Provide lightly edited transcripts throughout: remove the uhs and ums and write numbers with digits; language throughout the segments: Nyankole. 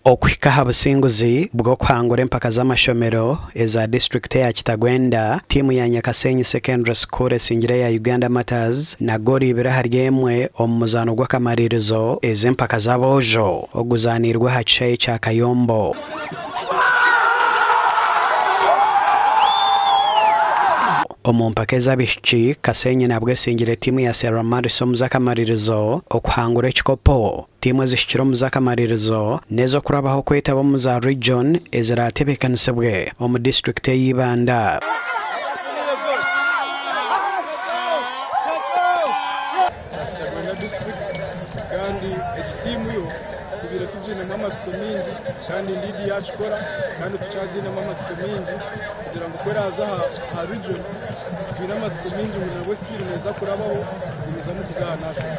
Okuhika aha businguzi bw'okuhangura empaka z'amashomero eza disiturikiti eya Kitagwenda, tiimu ya Nyakasenyi Secondary School esingire eya Uganda Martyrs na goolo ibiri ahari emwe omu muzaano gw'akamaririzo ez'empaka z'aboojo oguzaaniirwe aha kishaayi kya Kayombo. Omu mpaka ez'abaishiki, Kasenyi nabwo esingire tiimu ya Serra Maris omu z'akamaririzo okuhangura ekikopo. Tiimu ezihikire omu z'akamaririzo n'ez'okurabaho kwetaba omu za Region eziraatebeekanisibwe omu disiturikiti eya Ibanda. Kitagwenda district kandi egi tiimu yo tubaire tugiinemu amatsiko maingi kandi liigi yakikora kandi tukyagiinemu amatsiko maingi kugira ngu ku eraaze aha region twine amatsiko maingi ngu nabwo still neeza kurabaho kugumizamu kuza aha national.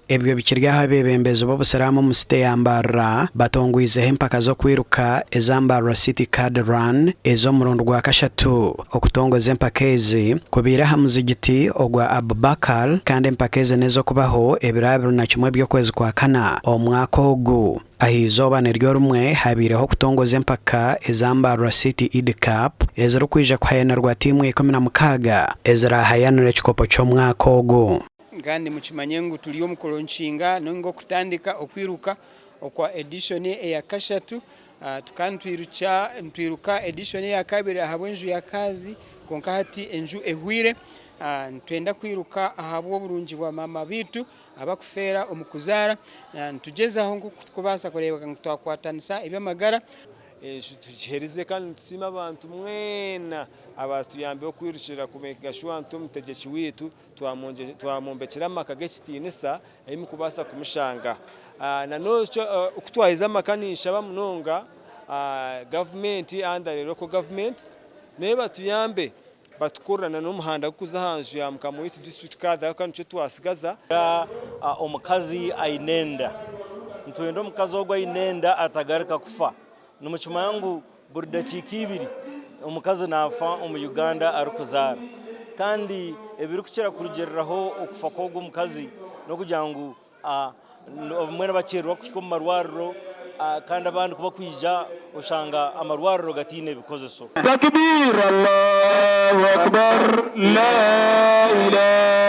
Ebyo bikiri ahu abeebembezi b'obusiraamu omu site ya Mbarara batongwizeho empaka z'okwiruka eza Mbarara City Card Run ez'omurundi gwa kashatu. Okutongoza empaka ezi kubaire aha muzigiti ogwa Abubakar kandi empaka ezi n'ez'okubaho ebiro 21 by'okwezi kwa kana omwaka ogu. Aha izooba niryo rimwe habaireho okutongoza empaka eza Mbarara City Eid Cup ezirikwija kuhayanirwa tiimu 16 eziraahayanire ekikopo ky'omwaka ogu. Kandi mukimanye ngu turi omu kulonkinga ninga okutandika okwiruka okwa edition eya kashatu. Tukaba nitwiruka edition eya kabiri ahabw'enju ya Kaazi kwonka hati enju ehweire. Nitwenda kwiruka ahabw'oburungi bwa maama baitu abakufeera omu kuzaara. Nitugyezaho nk'oku turikubaasa kureeba ngu twakwatanisa eby'amagara. Enju tugiherize kandi nitusiima abantu mwena abatuyambire okwirukirira ku makinga shuwa nti omutegyeki waitu Twamwombekyera amaka g'ekitiinisa ahu murikubaasa kumushanga. Ku twaheza amaka ninshaba munonga gavumenti and local government nayo batuyambe batukorere n'omuhanda gurikuza aha nju ya mukama waitu district kadha ahabw'okuba nikyo twasigaza. Omukazi aine enda. Nitwenda omukazi ogu aine enda atagaruka kufa. Nimukimanya ngu Buri dakiika ibiri omukazi naafa omu Uganda arikuzaara. Kandi ebirikukira kurugiiriraho okufa kw'ogwo omukazi n'okugira ngu obumwe nibakyererwa kuhika omu marwariro kandi abandi ku barikwija oshanga amarwariro gataine bikozeso. Takbiir Allahu Akbar la ilaha.